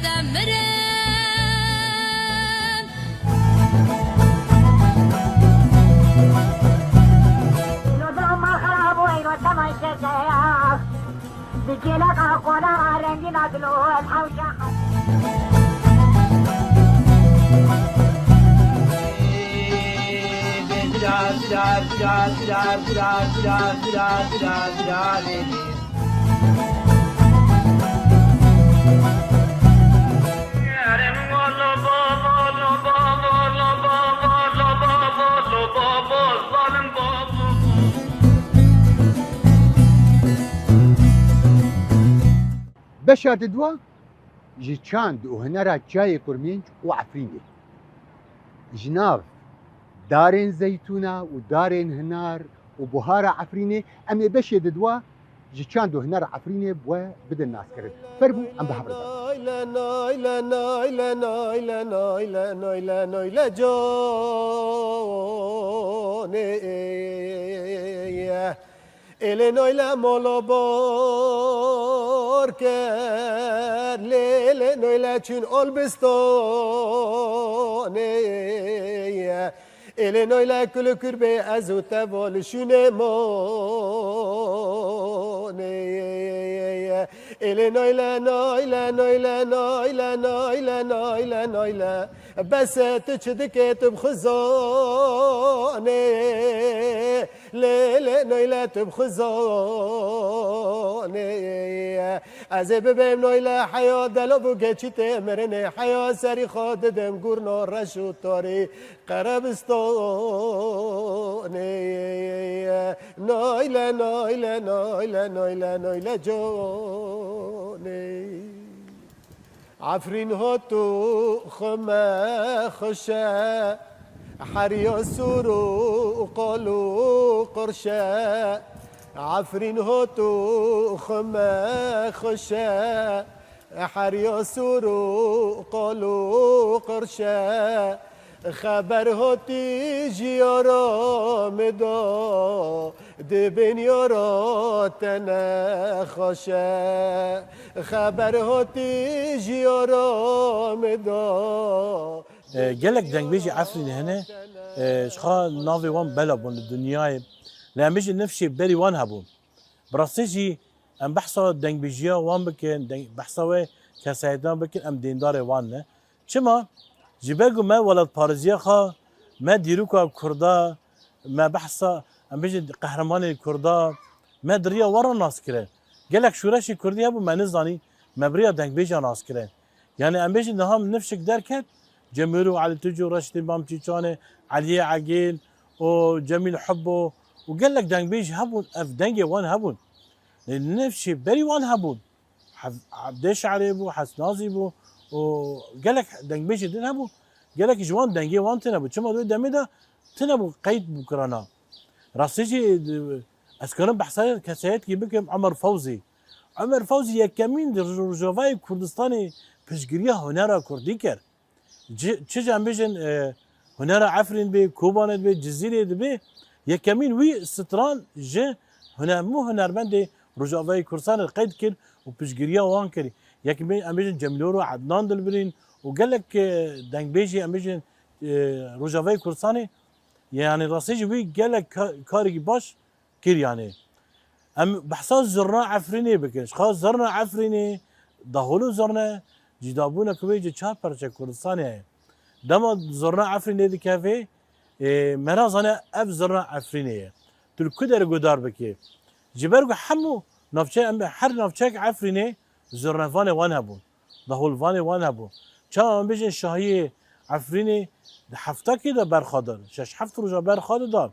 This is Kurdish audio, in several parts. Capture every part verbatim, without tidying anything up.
Te mirin. Beşa didwa ji çand û hunera çiyayê Kurmênc û Efrînê. Ji nav darên zeytûna û darên hinar û buhara Efrînê, em ê beşê didwa ji çand û hunera Efrînê bi we bidin naskirin. Fermû em bi hev re de. Êlê noyle molo bor ker, lê lê noyle çün olbistonê. Êlê noyle kulu kürbê ez û te vol şûnê monê. Êlê noyle, noyle, noyle, noyle, noyle, noyle, noyle. Bes e, tu çi dikê tu bi xwe zonê. Lê lê noyle tu bi xwe zonê. Ez ê bibêm noyle heya delo bû geçî tê mirinê. Heya serî xwe didim gurno reş û torî qerebistonê. Noyle, noyle, noyle, noyle, noyle conê. Efrîn hot û xwe me xweş e, heriya sûr û qal û qirş e. Efrîn hot û xwe me xweş e, heriya sûr û qal û qirş e. Xeber hotî ji yara min da, dibên yara te nexweş e. Xeber hotî ji yara min da. E, gelek dengbêjî Efrînê hene, e, ji xwe navê wan bela bûn li dinyayê. Lê em bêjin nifşê berî wan hebûn. Bi rastî jî em behsa dengbêjiya wan bikin, deng-, behsa wê kesayetiyan bikin, em dêndarê wan ne. Çima? Ji ber ku me welatparêziya xwe, me dîroka Kurda, me behsa, em bêjin qehremanê Kurda, me di riya wan re nas kirin. Gelek şoreşê Kurdî hebû me nizanî, me bi riya dengbêjan nas kirin. Yani em bêjin niha min nifşik derket, Cemîl û Elî Tuc û Reşîdê Mam Çîçanê, Eliyê Egîl û Cemîl Hubbo û gelek dengbêj hebûn, ev dengê wan hebûn. Lê nifşê berî wan hebûn. Hev-, Evdê Şerê bû, Hesnazî bû û gelek dengbêjê din hebû. Gelek ji wan dengê wan tune bû. Çima di wê demê de tune bû qeyd bû kirana. Rastî jî, e, ez karim behsa keseyetkî bikim, Omer Fewzî. Omer Fewzî yekemîn di Rojavayê Kurdistanê piştgiriya hunera kurdî kir. Ci-, çi jî em bêjin, e, hunera Efrîn bê, Kobanê dibê, Cizîrê dibê, yekemîn wî stran ji huner-, hemû hunermendê Rojavayê Kurdistanê qeyd kir û piştgiriya wan kirî. Yekemîn em bêjin Cemîl Oro, Ednan Dilbirîn û gelek, e, dengbêjî em bêjin, e, Rojavayê Kurdistanê, yani rastî jî wî gelek ka-, karekî baş kir yani. Em behsa zirna Efrînê bikin. Ji xwe zirna Efrînê, dahol û zirne, cîdabûna ku wê ji çar parçe Kurdistanê heye. Dema zirna Efrînê dikeve, e, me nazane ev zirna Efrînê ye. Tu li ku derê guhdar bikî? Ji ber ku hemû navçe-, em, her navçeyek Efrînê zirnevanê wan hebûn. Daholvanê wan hebû. Çawa em bêjin şahiyê Efrînê di heftakê de berxwe da, şeş heft roja berxwe dida.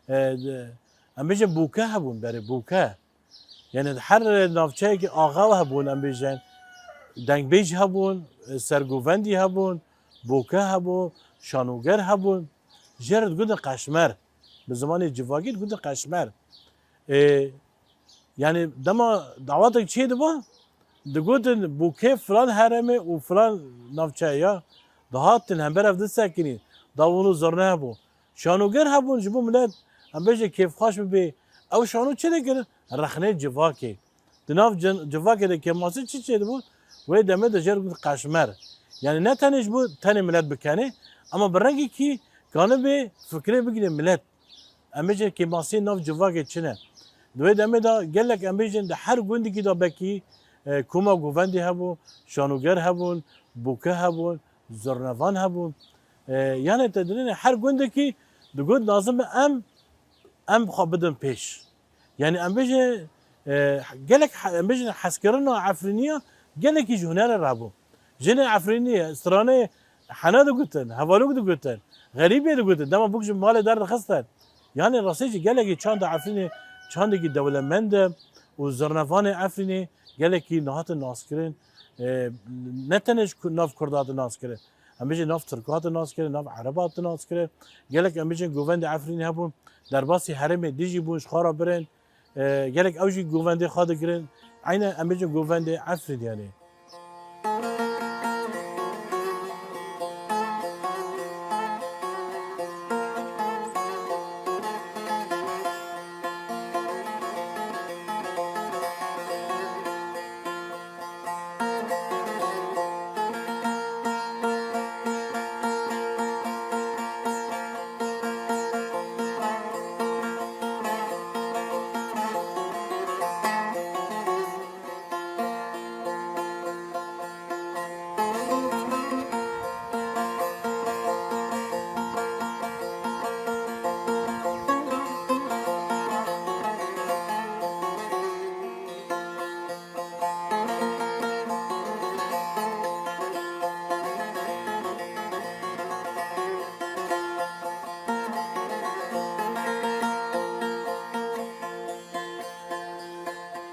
E, di, em bêjin bûke hebûn, berê bûke. Yani di her navçeyekî axa hebûn, em bêjin dengbêj hebûn, e, sergovendî hebûn, bûke hebû, şanoger hebûn. Jê re digotin qeşmer. Bi zimanê civakî digotin qeşmer. E, Yani dema dawetek çê diba, digotin bûkê filan herêmê û filan navçeya dihatin hember ev disekinî, davûn û zirne hebû. Şanoger hebûn ji bo milet, em bêje kêfxweş bibê. Ew şano çi dikirin? Rexnê civakê. Di nav cin-, civakê de kêmasî çi çêdibû? Wê demê de jê re got qeşmer. Yani ne tenê ji bo tenê milet bikenê, ama bi rengekî kanibê fikrê bigirê milet. Em bêjin kêmasiyê nav civakê çi ne? Di wê demê de gelek em bêjin di her gundekî de belkî, e, koma govendê hebû, şanoger hebûn, boke hebûn, zurnevan hebûn. E, yani te dinêne her gundekî digot lazim e em, em xwe bidin pêş. Yani em bêjin, e, gelek he-, em bêjin hezkirina Efrîniya gelekî ji hunerê re hebû. Jinê Efrînî, stranê hene digutin, hevalûk digutin, xerîbê digutin, dema bûk ji malê derdixistin. Yani rastî jî gelekî çanda Efrînê, çandekî dewlemend e û zirnevanê Efrînê gelekî nehatin naskirin, e, ne tenê ji ku-, nav Kurda hatin naskirin. Em bêjin nav Tirka hatin naskirin, nav Ereba hatin naskirin. Gelek em bêjin govendê Efrînê hebûn, derbasî herêmê dijî bûn, ji xwe re birin. E, gelek ew jî govendê xwe digirin. Eyne em bêjin govendê Efrînê yanî.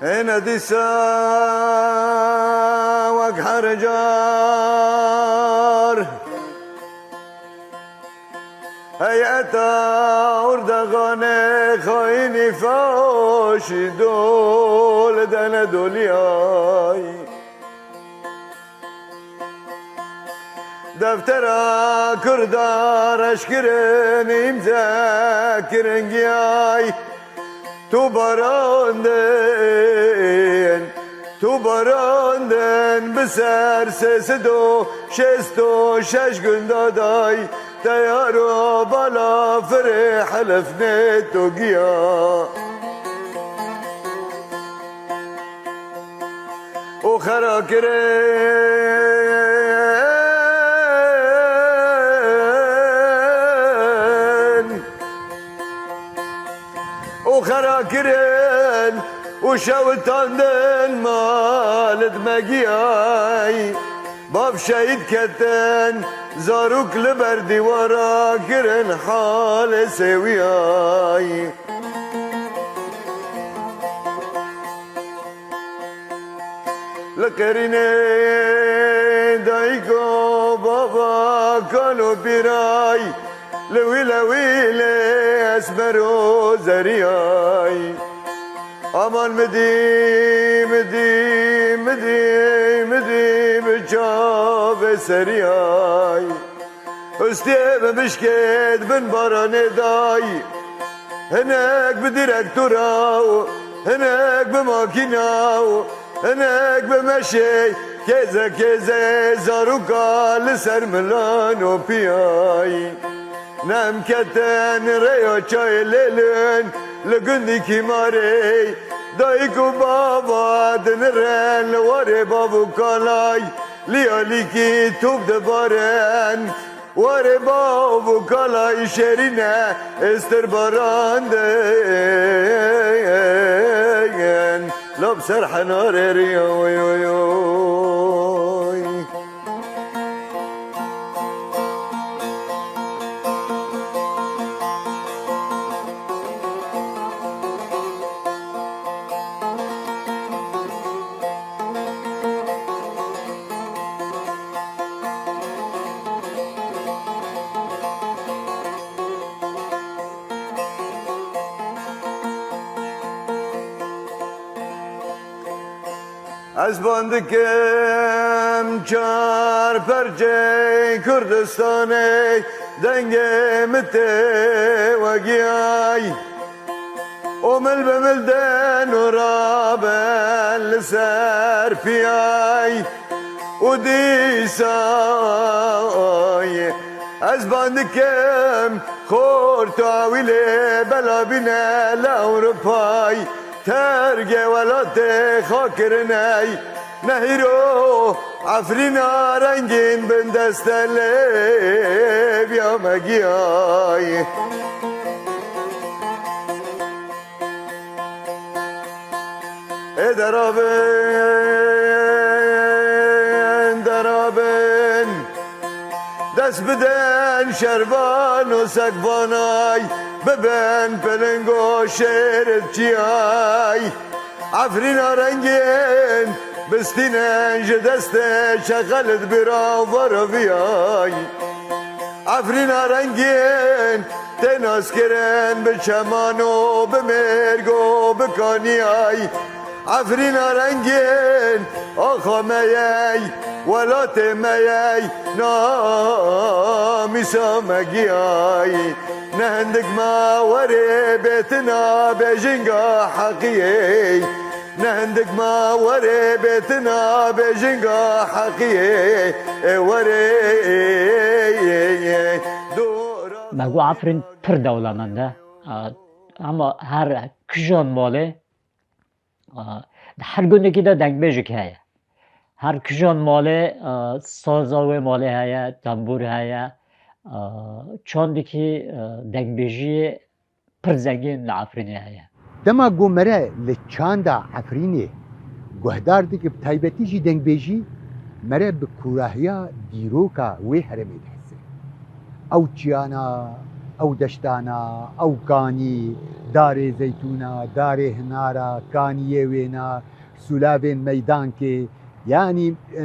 Hêne dîsa wek her car heyeta Urdeganê xayînî faşî dol dene doliyay. Deftera Kurda reş kirin, îmze kirin giyay. Tu barandin, tu barandin bi ser sê sed û şêst û şeş gunda day. Teyar û balafirê helifnê tu giya. û xera kirin, û xera kirin, û şewitandin mal dimegiyay. Bav şehîd ketin, zarok li ber dîwara kirin halê sêwiyay. Li qerînê dayik û bava, kal û pîray, li wî lewîlê esmer û zeriyay. Aman midî, midî, midî, midî bi çavê seriyay. Hustê bi mişkê di bin baranê day. Hinek bi dîrektora û hinek bi makîna û hinek bi meşê, kêze kêze zaroka li ser milan û piyay. Nem ketin rêya çayê lêlin li gundî Kîmarê. Dayik û bava dinirin li warê bav û kalay. Lîyalîkî top dibarin. Warê bav û kalayî şêrîne, êstir barandin, lab ser henarê riya, oy, oy, oy. Ez ban dikim çar perçeyê Kurdistanê, dengê min tê wegiyay. Û mil bi mil den û raben li ser piyay. Û dîsa ez ban dikim, xorta wî lê bela bîne li Ewropayê, tergê welatê xwe kiriney. Nehîro Efrîna rengîn bin deste lê biya me giyayî. Ê derabin, derabin, dest bidin şervan û sekvanay, bibin pilingo şêr çiyay. Efrîna rengîn, bistînin ji destê çeqel dibîra varaviyay. Efrîna rengîn, tê naskirin bi çeman û bi mêrg û bi kaniyay. Efrîna rengîn, axa me yey, welatê me yey, namîsa me giyay. Ne hindik ma werê bêtina bêjinga heqiyê. Ne hindik ma werê bêtina bêjinga heqiyê. Ê werê dora. Me got Efrîn pir dewlemend e. A, ama her kijan malê, a, di her gundekî de dengbêjek heye. Her kijan malê, a, saza wê malê heye, tembûr heye, a, çandekî, a, dengbêjiyê pir zengîn li Efrînê heye. Dema ku mere li çanda Efrînê guhdar dike, bi taybetî jî dengbêjî, mere bi kûrahiya dîroka wê herêmê dihese. Ew çiyana, ew deştana, ew kanî, darê zeytûna, darê hinara, kaniyê wêna, sûlavên meydankê, yanî, e,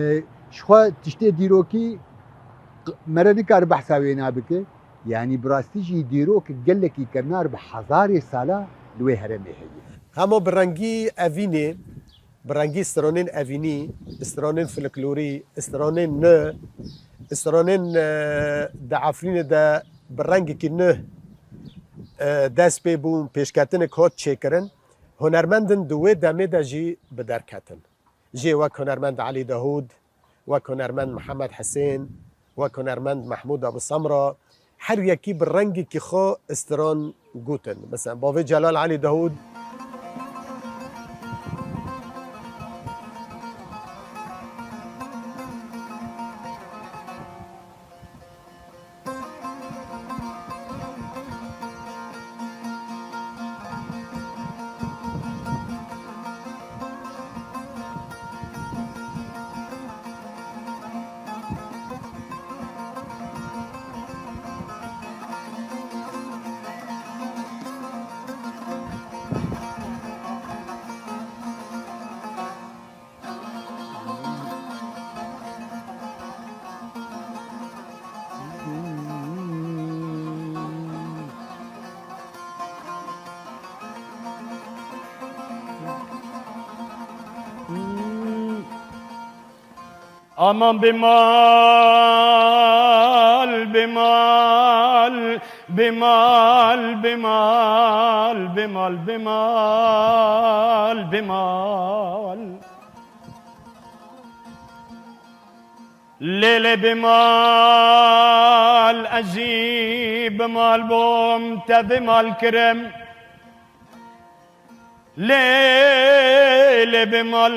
ji xwe tiştê dîrokî q-, mere nikare behsa wêna bike. Yanî bi rastî jî dîrok gelekî kevnar bi hezarê sala li wê herêmê heye. Hema bi rengî evînê, bi rengî stranên evînî, stranên folklorî, stranên nû, stranên, e, di Efrînê de bi rengekî nû, e, dest pê bûn, pêşketinek hat çêkirin. Hunermendin di wê demê de jî bi derketin. Jê wek hunermend Elî Dahûd, wek hunermend Mihemed Hisên, wek hunermend Mehmûd Abu Semra, her yekî bi rengekî xwe stran gotin. Mesela bavê Celal Elî Dahûd. Aman bimal, bimal, bimal, bimal, bimal, bimal, bimal, bimal. Lê lê bimal, ez jî bimal bûm, te bimal kirim. Lê lê bimal,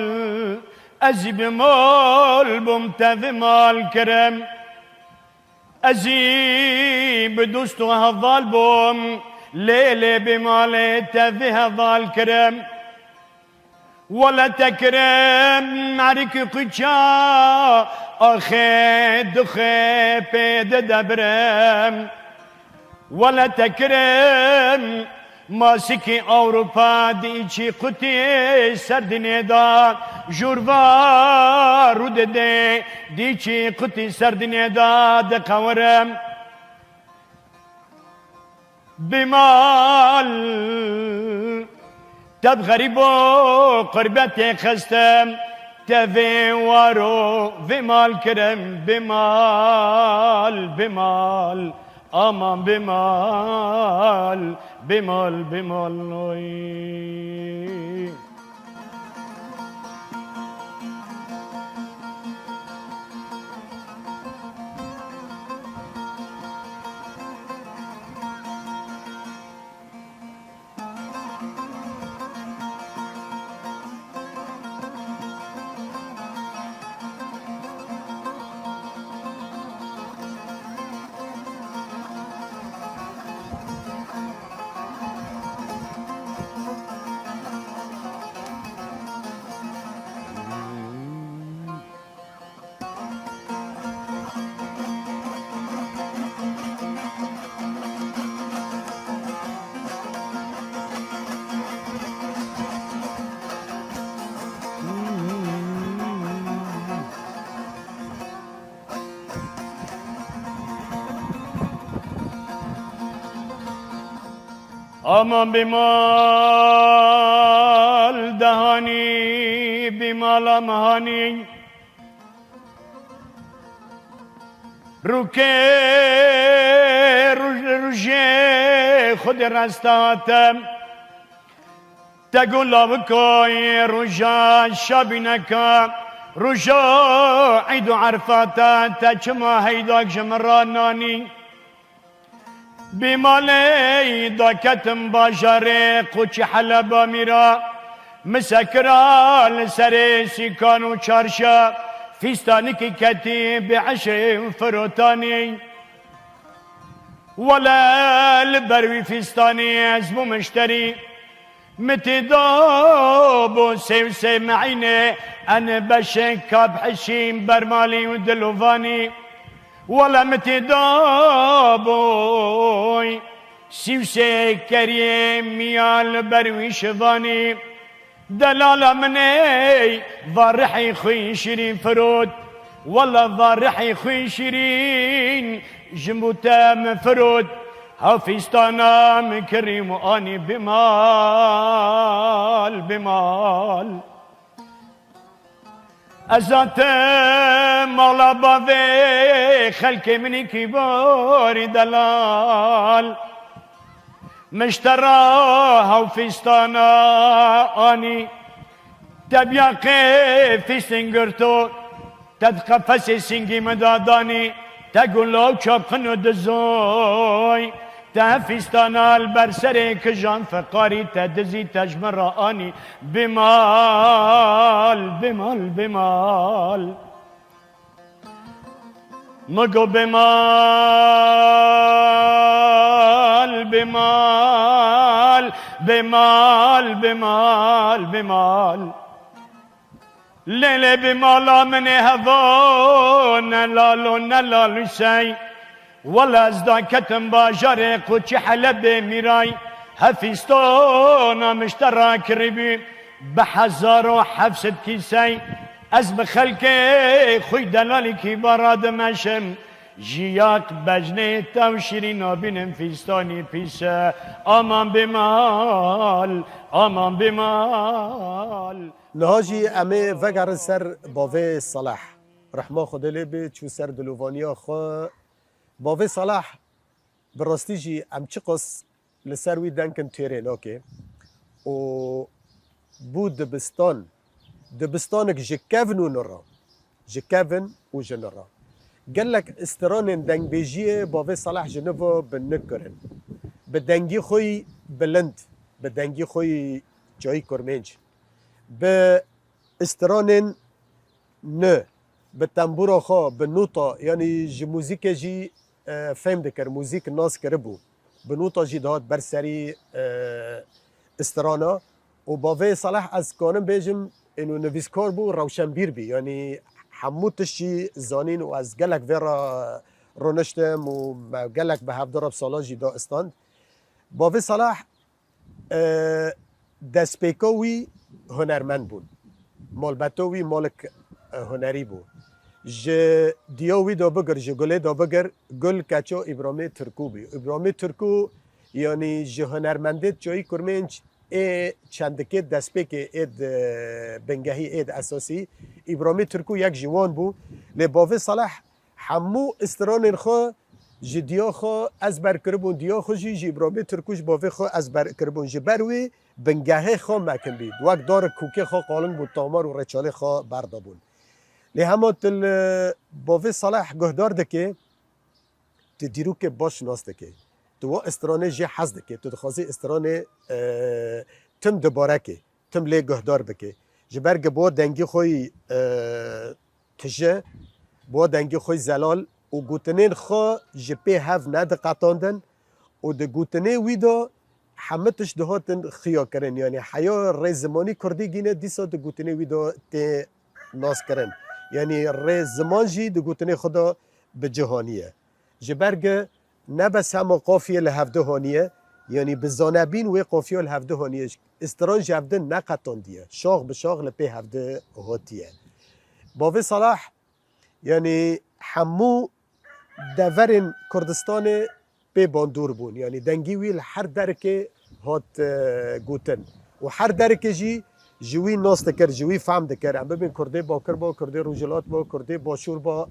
ez jî bimal bûm, te bimal kirim. Ez jî bi dost û heval bûm, lê lê bimalê te vê heval kirim. Wele te kirim, merikî quça, axê duxê pê de debirim. Wele te kirim, masikî Ewropa di îçî qutî ser dinê de, jûrva rû didê, di îçî qutî ser dinê de diqewirim. Bimal, te bi xerîb û qurbetê xistim, te vê war û vê mal kirim, bimal, bimal, aman bimal, bimal, bimal, oy. Ama bêmal dehanî, bêmala mehanî. Rûkê rûj-, rûjê Xwedê resta te. Te got lawikayê roja şabîneka, roja Eîd û Erfa te, te çima heydak ji min re nanî? Bêmalê daketim bajarê Qoçî Heleba mîra, misekira li serê sîkan û çarşa, fîstanikî ketî bi eşê firotanî. Wele li ber wî fîstanî ez bûm mişterî, min tê dabû sê û sê meînê, en beşek kap hişîm bermalî û dilovanî. Wele min tê dabû sî û sê keriyê miya li ber wî şivanî. Delala min ey, va rihê xwe yî şîrîn firot. Wela va rihê xwe yî şîrîn ji bo te min firot. Ha fîstana min kirî û anî bêmal, bêmal. Ez hatim mala bavê xelkê min î kî borî delal. Miştera haw fîstana anî, te biya qê fîstin girto, te di qefesê sîngî min da danî, te gula û çapxin û dizoy, te fîstana li ber serê kijan feqarî, te dizî te ji min re anî, bêmal, bêmal, bêmal. Min got bêmal, bêmal, bêmal, bêmal, bêmal. Lê lê bêmala min ê hevo, ne lalo, ne lal Husey. Wela ez daketim bajarê Qoçî Helebê mîray. Hefîstona miştera kirîbû bi hezar û heft sed kîsey. Ez bi xelkê xwî delalî kî bara dimeşim. Ji yak bejnê tew şîrîn nabînim fîstanî pîse. Aman bêmal, aman bêmal. Niha jî em ê vegerin ser bavê Saleh. Rehma Xwedê lê bê, çû ser dilovaniya xwe. Bavê Saleh, bi rastî jî em çiqas li ser wî deng kin têrê nake. Û bû dibistan, dibistanek ji kevn û nira, ji kevn û ji nira. Gelek stranên dengbêjiyê bavê Saleh ji niva bi nik kirin. Bi dengî xwe yî bilind, bi dengî xwe yî cayî kurmênc, bi stranên ni, bi tembûra xwe, bi nota, yanî ji muzîkê jî, e, fêm dikir, muzîk nas kiribû. Bi nota jî dihat ber serî, e, strana. Û bavê Saleh ez kanim bêjim, êno nivîskar bû, rewşenbîr bî. Yanî hemû tişt jî zanîn û ez gelek vê re rûniştim û me gelek bi hevdû re bi sala jî da stand. Bavê Saleh, e, destpêka wî hunermend bûn. Malbeta wî malek, e, hunerî bû. Ji diya wî de bigir, ji gulê de bigir, gul keça Îbramê Tirkû bû. Îbramê Tirkû, yanî ji hunermendê çayî kurmênc ê çendikê destpêkê ê di bingehî ê di esasî, Îbramê Tirkû yek ji wan bû. Lê bavê Saleh hemû stranên xwe ji diya xwe ezber kiribûn, diya xwe jî ji Îbramê Tirkû ji bavê xwe ezber kiribûn. Ji ber wî bingehê xwe mekin bî. Wek darek kûkê xwe qalin bû, tamar û rêçalê xwe berdabûn. Lê hema tu li bavê Saleh guhdar dikê, tu dîrokê baş nas dikê. Tu wa stranê jê hez dikê. Tu dixwazî stranê, e, tim dubare kê. Tim lê guhdar bike. Ji ber ku bo dengî xwe yî, e, tije, bo dengî xwe yî zelal û gotinên xwe ji pê hev nediqetandin û di gotinê wî de hemû tişt dihatin xiya kirin. Yanî heya rê zimanî kurdî gîne dîsa di gotinê wî de tê nas kirin. Yanî rê ziman jî di gotinê xwe de bi cih haniye. Ji ber ku ne bes hema qafiyê li hevdu haniye, yanî bi zanebîn wê qafiya li hevdu haniye, stran ji hevdu neqetandiye, şax bi şax li pê hevdu hatiye. Bavê Salah, yanî hemû deverên Kurdistanê pê bandor bûn, yanî dengî wî li her derekê hat, e, gotin. Û her derekê jî ji wî nas dikir, ji wî fehm dikir. Em bibin Kurdê Bakur ba, Kurdê Rojhilat ba, Kurdê Başûr ba.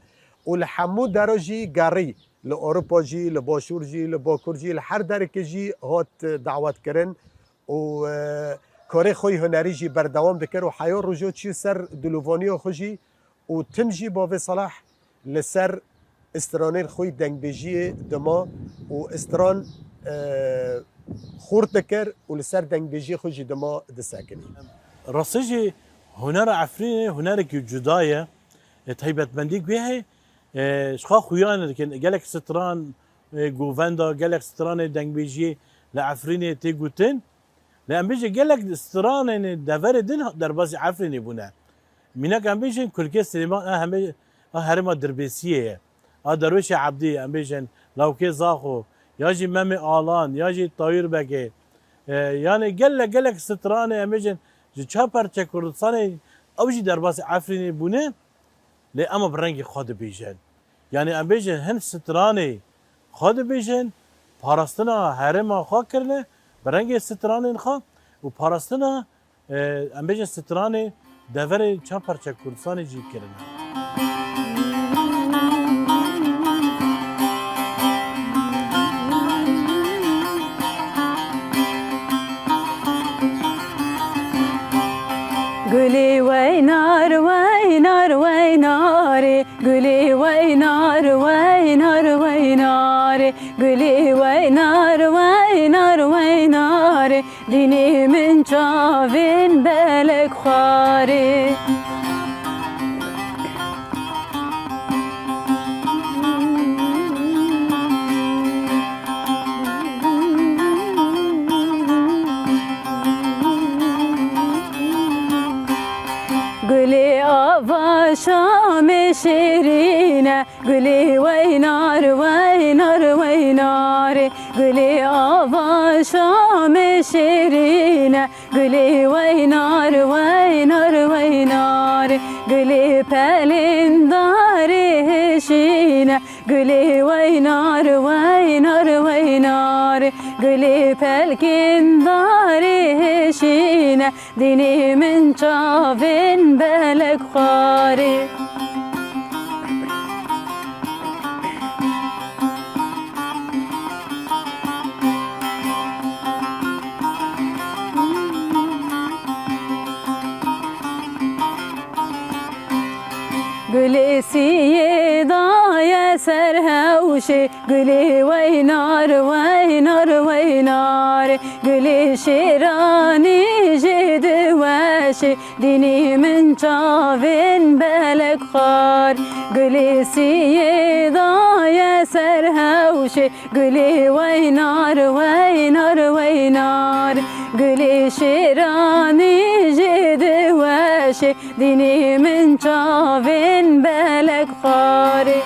Û li hemû dera jî gerî, li Ewropa jî, li Başûr jî, li Bakur jî, li her derekê jî hat, e, dawetkirin. Û, e, karê xwe yê hunerî jî berdewam dikir û heya rojo çû ser dilovaniya xwe jî û tim jî bavê Salah li ser stranên xwe yê dengbêjiyê dima û stran, e, xurt dikir û li ser dengbêjiyê xwe jî dima disekinî. Rastî jî hunera Efrînê hunerekî cuda ye. E, taybetmendî guhê, e, ji xwe xuya dikin. Gelek stran, e, govenda, gelek stranê dengbêjiyê li Efrînê tê gotin. Lê em bêjin gelek stranên deverê din derbasî Efrînê bûne. Mînak em bêjin Kulkê Silêman a hemê a herêma Dirbêsiyê ye. A Derwêşê Ebdî, em bêjin Lawkê Zaxo, ya jî Memê Alan, ya jî Tayîr Begê. E, yanî gelek gelek stranê em bêjin ji çar parçe Kurdistanê ew jî derbasî Efrînê bûne. Lê ema bi rengê xwe dibêjin. Yanî em bêjin hin stranê xwe dibêjin, parastina herêma xwe kirine bi rengê stranên xwe û parastina, e, em bêjin stranê deverê çar parçe Kurdistanê jî kirine. Gulê weynar, weynar, weynarê. Gulê weynar, weynar, weynarê. Gulê weynar, weynar, weynarê. Dînê min çavên belek xwarê. Gulê ava Şamê şêrîn e, gulê weynar, weynar, weynarê. Gulê ava Şamê şêrîn e, gulê weynar, weynar, weynarê. Gulê pelên darê hêşîn e, gulê weynar, weynar, weynarê. Gulê pelkên darê hêşîn e, dînê min çavên belek xwarê. Gulê siyê daye ser hewşê, gulê weynar, weynar, weynar. Gulê şêranî jê diweşê, dînê min çavên belek xwar. Gulê siyê daye ser hewşê, gulê weynar, weynar, weynar. Gulê şêranî jê diweşê, dînê min çavên belek xwarê.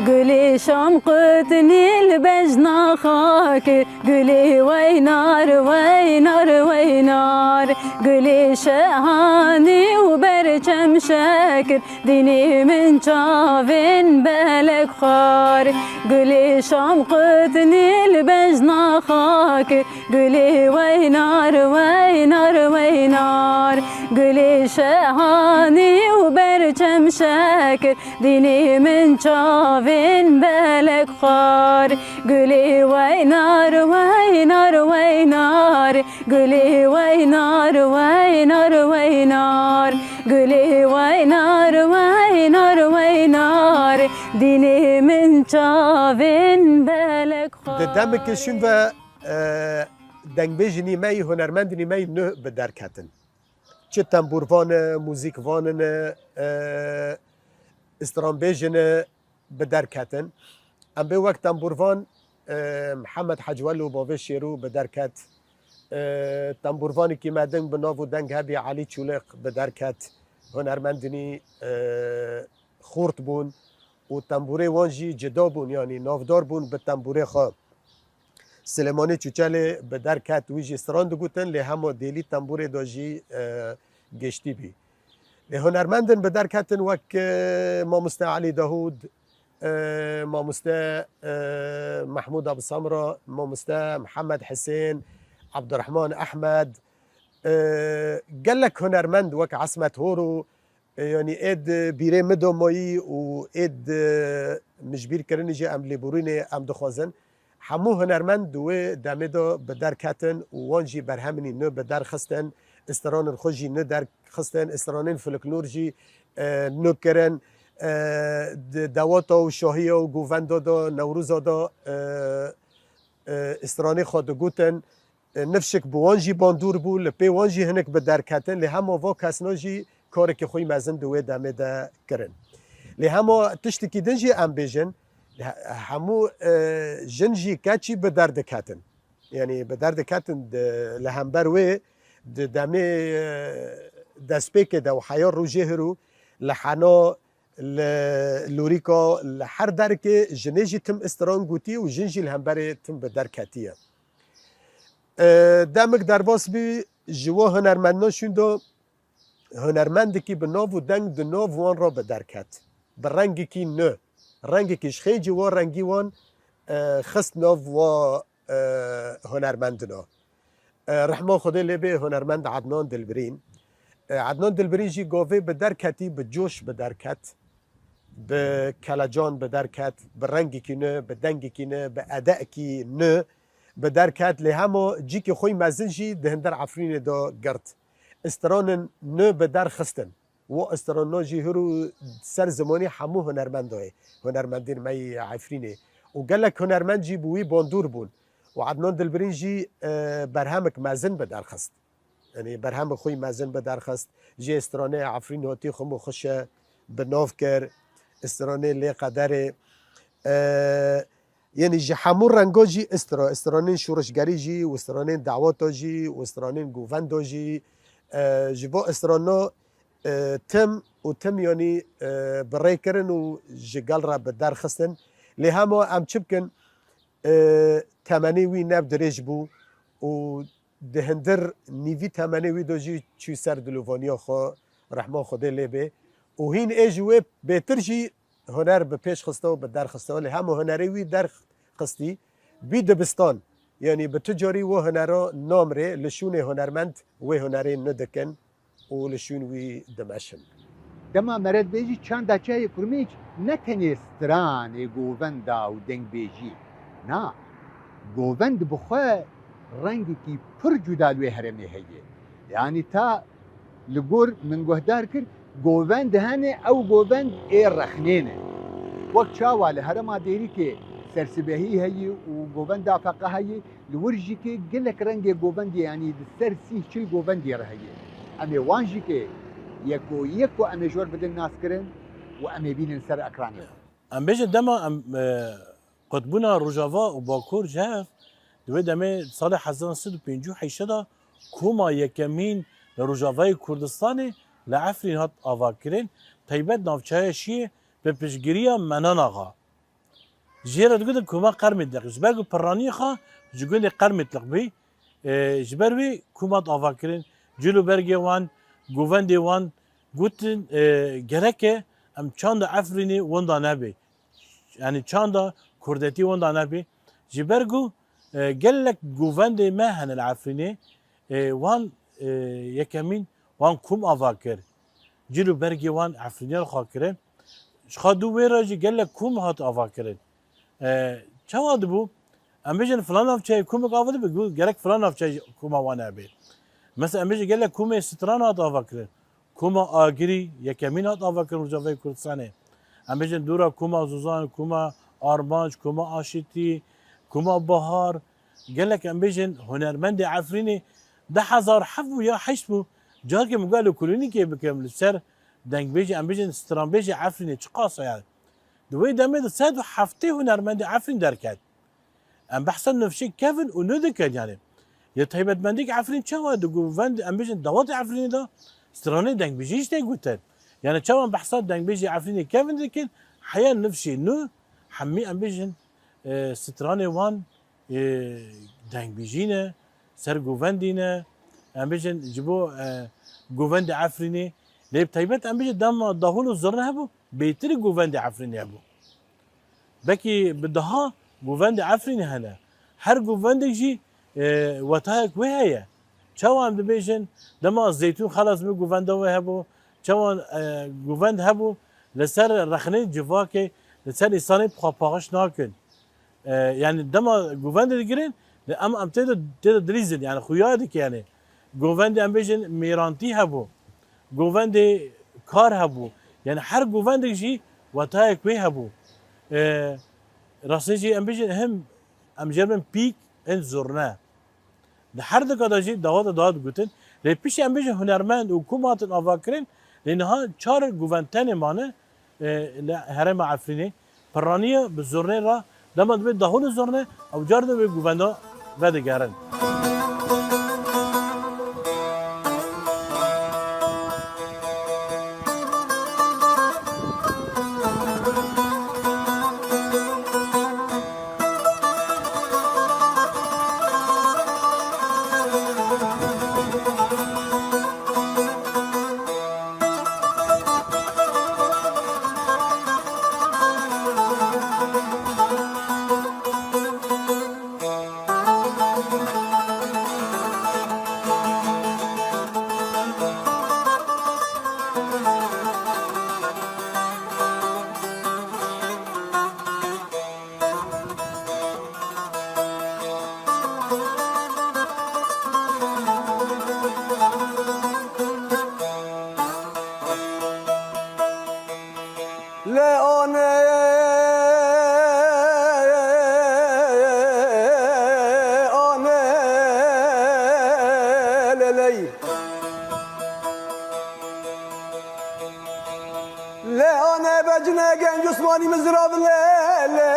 Gulê Şam qutinî li bejna xakê, gulê weynar, weynar, weynar. Gulê şehanî û berçem şekir, dînê min çavên belek xwar. Gulê Şam qutinî li bejna xakê, gulê weynar, weynar, weynar. Gulê şehanî û berçem şekir, dînê min çavên belek xwar. Gulê weynar, weynar, weynar. Gulê weynar, weynar, weynar. Gulê weynar, weynar, weynar. Dînê min çavên belek xwar. Di demeke şûn ve, e, dengbêjinî me yî, hunermendinî me yî nuh bi derketin. Çi tembûrvan e, muzîkvan in e, e, stranbêjin e, bi derketin. Em bê wek tembûrvan, e, Mihemed Hecwelo bavê Şêrû bi derket. E, tembûrvanekî me din bi nav û deng hebî Elî Çûlêq bi derket. Hunermendinî, e, xurt bûn û tembûrê wan jî cida bûn, yanî navdar bûn bi tembûrê xwe. Silêmanî Çûçelê bi derket, wî jî stran digotin, lê hema dêlî tembûrê de jî, e, giştî bî. Lê hunermendin bi derketin wek, e, mamoste Elî Dahûd, e, mamoste, e, Mehmûd Abisamra, mamoste Mihemed Hisên, Ebdurehman Ehmed, e, gelek hunermend wek Esmet Horo, e, yanî êd bîrê min de mayî û êd, e, min ji bîr kirinî jî em lêborînê em dixwazin. Hemû hunermend di wê demê de bi der ketin û wan jî berhemên nû bi der xistin, stranên xwe jî nû derxistin, stranên folklor jî, e, nû kirin, e, di dewata û şahiya û govenda de, Newroza de, e, e, stranê xwe digotin. E, nifşik bi wan jî bandor bû, li pê wan jî hinek bi der ketin, lê hema va kesna jî karekî xwe yî mezin di wê demê de kirin. Lê hema tiştekî din jî em bêjin, he-, hemû, e, jin jî keçî bi der diketin. Yanî bi der diketin di, li hember wê di demê, e, destpêkê de û heya rojê hiro li hena, li lûrîka, li her derkê jinê jî tim stran gotî û jin jî li hemberê tim bi der ketiye. E, demik derbas bî ji wan hunermendina şûn de hunermendekî bi nav û deng di nav wan re bi der ket. Bi rengekî nû. Rengekî ji xêncî wan rengî wan, e, xist nav wa, e, hunermendina. E, rehma Xwedê lê bê hunermend Adnan Dilbirîn. E, Adnan Dilbirîn jî gavê bi der ketî, bi coş bi der ket. Bi kelecan bi der ket, bi rengekî nû, bi dengekî nû, bi edekî nû bi der ket. Lê hema cîkê xwe yî mezin jî di hinder Efrînê de girt. Stranên nû bi der xistin. Û stranna jî hiro ser zimanî hemû hunermenda ye, hunermendên me yê Efrînê. Û gelek hunermend jî bi wî bandor bûn. Û Adnan Dilbirîn jî, e, berhemek mezin bi der xist. Yanî berhemê xwe yî mezin bi der xist. Jê stranê Efrîn hatî Xum û Xişe bi nav kir. Stranê Lê Qederê. E, Yanî ji hemû renga jî istra, stranên şoreşgerî jî û stranên daweta jî û stranên govenda jî, e, ji bo strana, e, tim û tim yanî, e, bi rê kirin û ji gel re bi der xistin. Lê hema em çi bikin, e, temenê wî ne dirêj bû û di hindir nîvî temenê wî de jî çû ser dilovaniya xwe, rehma Xwedê lê bê. Û hîn ê ji wê bêtir jî huner bi pêş xistew, bi der xistew, lê hema hunerê wî der xistî, bî dibistan. Yanî bi tu carî wê hunera namrê li şûnê hunermend wê hunerê nidikin û li şûn wî dimeşin. Dema meret bêjî çanda çayê kurmêç ne tenê stranê govenda û dengbêjî. Na, govend bi xwe rengekî pir cuda li wê herêmê heye. Yanî ta Li gor min guhdar kir, govend hene, ew govend ê rexnê ne. Wek çawa li herêma Dêrikê sersibehî heye û govenda Feqa heye, li wir jî kê gelek rengê govendê, yanî di ser sîh çil govendê re heye. Em ê wan jî kê yeko yeko em ê ji wir bidin naskirin û em ê bînin ser ekranê. Em bêjin dema em, e, qutbûna Rojava û Bakur ji hev, di wê demê salê hezar sed û pêncî û heşt de koma yekemîn li Rojavayê Kurdistanê li Efrîn hat avakirin, taybet navçeya Şiyê bi piştgiriya Menan Axa. Jê re digotin koma Qermêtliq. Ji ber ku pirraniyê xwe ji gundê Qermêtliq bû, e, ji ber wê koma hat avakirin. Cil û bergê wan, govendê wan gotin, e, gerek e em çanda Efrînê wenda nebe. Yanî çanda kurdetî wenda nebe. Ji ber ku, e, gelek govendê me hene li Efrînê, e, wan, e, yekemîn wan kom ava kir. Cil û bergê wan Efrînê li xwe kirin. Ji xwe dû wê re jî gelek kom hat ava kirin. E, çawa dibû? Em bêjin filan navçeyê komek ava dibe, gu-, gerek filan navçeyê jî koma wan hebe. Mesela em bêjin gelek komê stran hat ava kirin. Koma Agirî yekemîn hat avakirin Rojavayê Kurdistanê. Em bêjin dora Koma Zozan, Koma Armanc, Koma Aşitî, Koma Bahar. Gelek em bêjin hunermendê Efrînê du hezar heft bû ya heşt bû. Carkê min got li kolonîkê bikim li ser dengbêjê, em bêjin stranbêjê Efrînê çiqas heye. Di wê demê de sed û heftê hunermendê Efrîn derket. Em behsa nifşê kevin û nû dikin, yanî. Ya taybetmendî ki Efrîn çawa di govend, em bêjin dawetê Efrînê de stranê dengbêjî jî tê gotin. Yanî çawa em behsa dengbêjê Efrînê kevin dikin, heya nifşê nû, hemî em bêjin, e, stranê wan, e, dengbêjî ne, ser govendî ne, em bêjin ji bo, e, govendê Efrînê. Lê bi taybet em bêjin dema dahûn û zirne hebû, bêtirî govendê Efrînê hebû. Belkî bi daha govendê Efrînê hene. Her govendek jî, e, wetayek wê heye. Çawa em dibêjin, dema Zeytûn xelas min govenda wê hebû, çawa, e, govend hebû, li ser rexnê civakê, li ser însanê bi xwe paxiş nakin. E, yanî dema govendê digirin, em, em tê de, tê de dilîzin, yanî xuya dike, yanî govendê em bêjin mêrantî hebû, govendê kar hebû. Yanî her govendek jî wetayek wê hebû. E, rastî jî em bêjin hem em jê re bin pîk, hin zurne. Di her dika de jî dawa de dawa digotin. Lê piştî em bêjin hunermend û kom hatin avakirin, lê niha çar govend tenê mane, e, li herêma Efrînê. Piraniya bi zurnê re, dema dibe dahûn û zurne, ew car de wê govenda vedigerin. Lê anê, anê lê ley. Lê anê be cinê genc Osmanî mizrav lê, lê,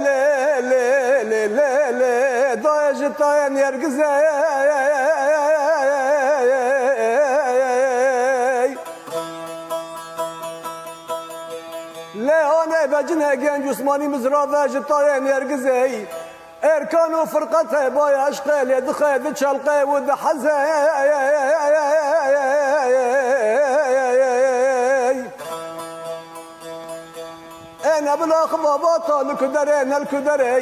lê, lê, lê, lê, lê, dayê ji tayê Nêrgizê. Lê anê be cinê genc Osmanî mizrave ji tayê Nêrgizê. Erkan û firqetê bay eşqê lê dixe diçelqe û diheze. Ê ne bila xibabata li ku derê, ne li ku derê,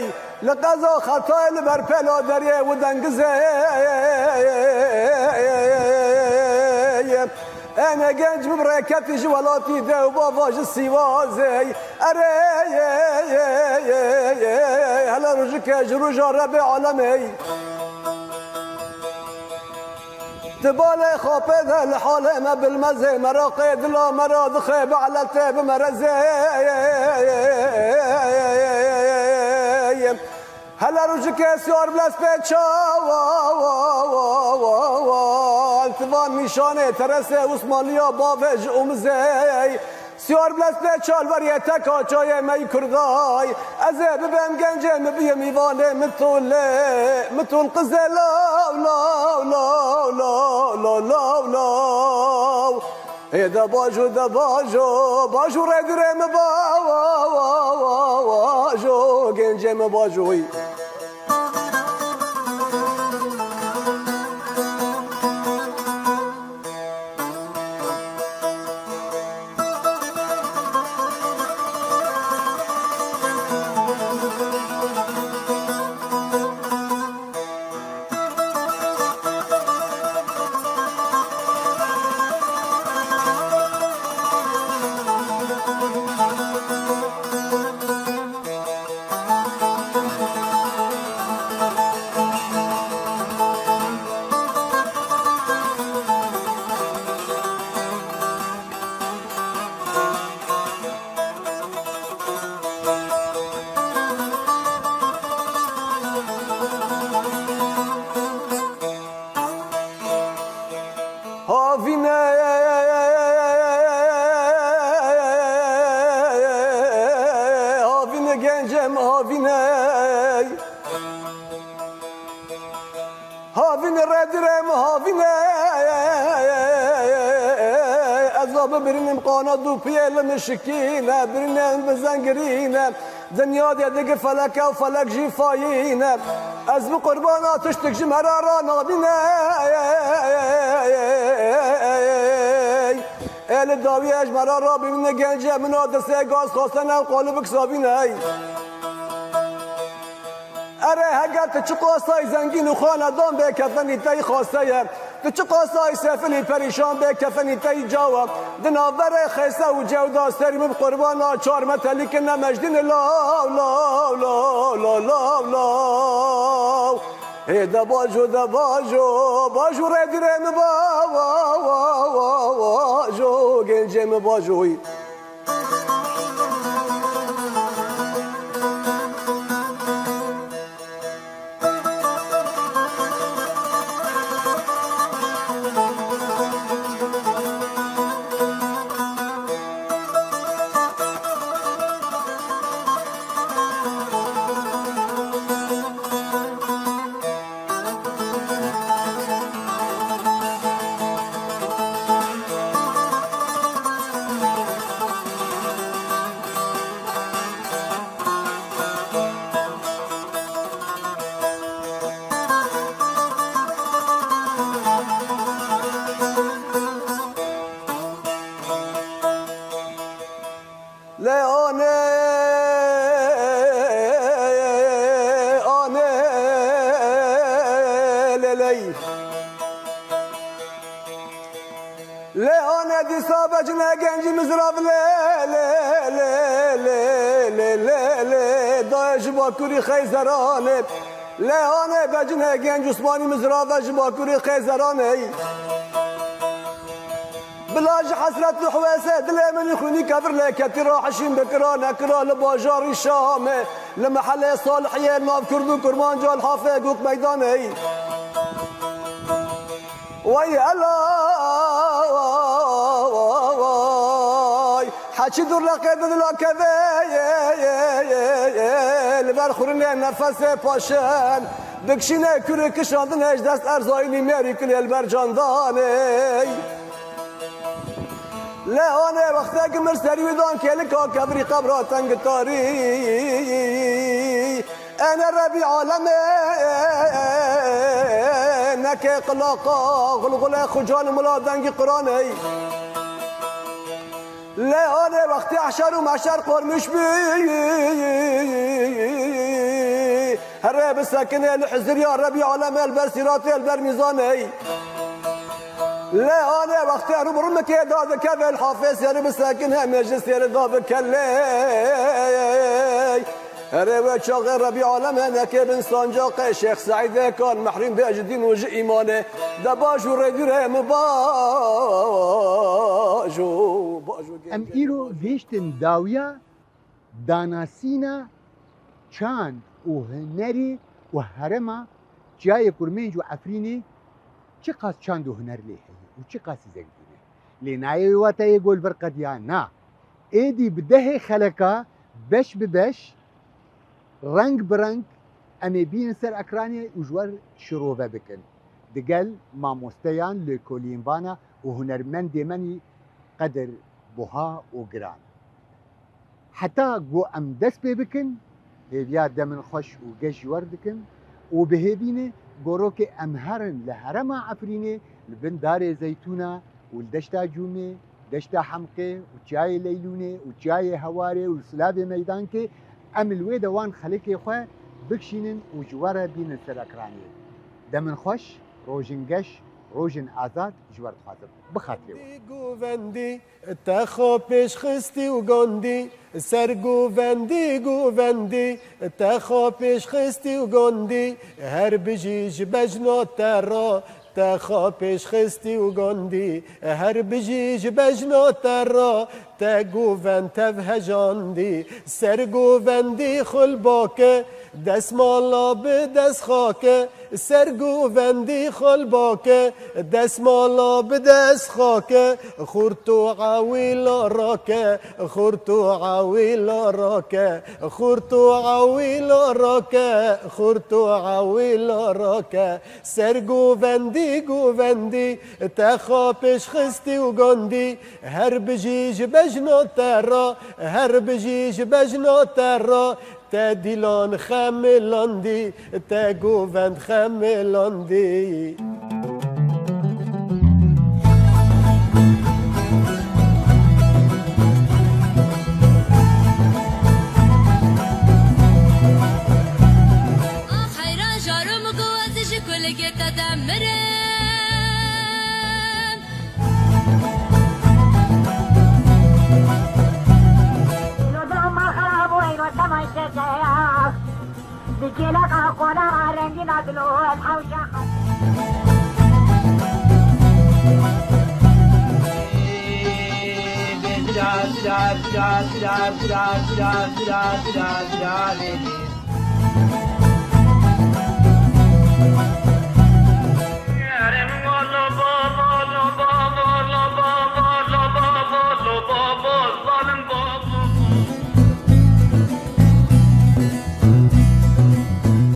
li qeza Xetayê li ber pêla derê û dengizê. Ê ne genc bi birêketî ji welatî de û bava ji Sîwazê. Erê, hele rojike ji roja Rebê alemê. Di balê xapê de li halê me bilmezê, meraqê dila me ra dixe bi eletê bi merezê. Hele rojike siyar bilez pê çawa, wa, wa, wa, wa, wa, tivan nîşanê teresê Osmanliya bavê ji omizê. Siyar bilez pê çal veriyê teka çayê me yî Kurday. Ez ê bibêm gencê mi biyê mîvanê mi tolê. Mi tol qizê law, law, law. Ê de bajo, de bajo, bajo rê dirê mi ba, wa, wa, wa, wa, jo, gencê mi bajoyî. Havîne, havîne gencem, havîne. Havîne redirem, havîne. Ez va bibirinim qana dû piyê li mişikîne, birinem bi zengirîne. Dinya de digi feleke û felek jî fayîne. Ez bi qurbana tiştik ji me re ranabîne. Ê li dawiyê ji me re rabîne, gencê min a destê gaz xwestene û qalibik sabîne. Ere heger tu çiqasay zengîn û xanedan bê, kefenî te yî xaste ye. Tu çiqasay sefilî perîşan bê, kefenî te yî cawa. Di navberê xêse û cewda serî min bi qurbana çar metelî ki ne mejdîn law, law, law, law, law, law. Hê de bajo, de bajo, bajo rê dirê mi ba, wa, wa, wa, wa, bajo, gencê mi bajoyî. Lê anê, anê, lê ley. Lê anê dîsa becine gencî mizrav lê, lê, lê, lê, lê, lê, lê, dayê ji Bakurî Xeyzeranê. Lê anê becine genc Osmanî mizrave ji Bakurî Xeyzeranê. Bila ji hesret û hwêsê dilê min xwînî kevir lê ketî, rahişîn bi kira nekira li bajarî Şamê, li mehelê Salihiyê, nav Kurd û Kurmanca li Hafê Gûk Meydanê. Wey elay, heçî dûr leqê didila kevê, li ber xurînê nefesê paşen, dikşînê kurê kişandinê ji dest erzayî nîmêrî kilê li ber candanê. Lê anê wextê ki mir serî wî dan kêlika kevirî qebra teng tarî. Ene Rebî alemê, neke qilaqa, xulxulê xucan û mila dengî Quranê. Lê anê wextê ehşer û meşer qormiş bî. Herê bisekine li hiziriya Rebî alemê, li ber sîratê, li ber mîzanê. Lê anê wextê rû bi rû mikê dadikeve, li hafê serî bisekine, meclisê li da bikelê. Herê wê çaxê Rebî alemê neke bin sancaqê Şêx Seîdê kan mehrûm bê ji dîn û ji îmanê. De bajo rê dûrê mi bajo, bajo. Em îro gihiştin dawiya danasîna çand û hunerî û herêma Çiyayê Kurmênc û Efrînê çiqas çand û huner lê heye û çiqas zengîn e. Lê nayê wê wate yê gol vir qediya na. Êdî bi dehê xeleka beş bi beş, reng bi reng em ê bînin ser ekranê û ji we re şirove bikin. Digel mamosteyan, lêkolînvana û hunermendê me nî qedir buha û giran. Heta ku em dest pê bikin, hêviya demin xweş û geş ji we re dikin û bi hêvî ne gorokê em herin li herêma Efrînê li bin darê zeytûna û li deşta Cûmê, deşta Hemqê û çiyayê Leylûnê û çiyayê Hewarê û li Silavê Meydankê em li wê de wan xelekê xwe bikişînin û ji we re bînin ser ekranê. Demin xweş, rojin geş, rojin azad ji we re dixwazim. Bi xatirê we. Govendî, govendî, Te xwe pêş xistî û gondî, ser govendî, govendî, te xwe pêş xistî û gondî, her bijî ji bejna te re, te xwe pêş xistî û gondî, her bijî ji bejna te re, te govend tev hejandî, ser govendî xulbake, desmala bi dest xake, Ser govendî xalbake, desmala bi dest xake, xurt û ewîla rake, xurt û ewîla rake, xurt û ewîla rake, xurt û ewîla rake. Ser govendî, govendî, te xwe pêş xistî û gondî, her bijî ji bejna te re, her bijî ji bejna te re, Te dîlan xemilandî, te govend xemilandî. Ah heyran jaro min ku ez ji kulikê te demirim.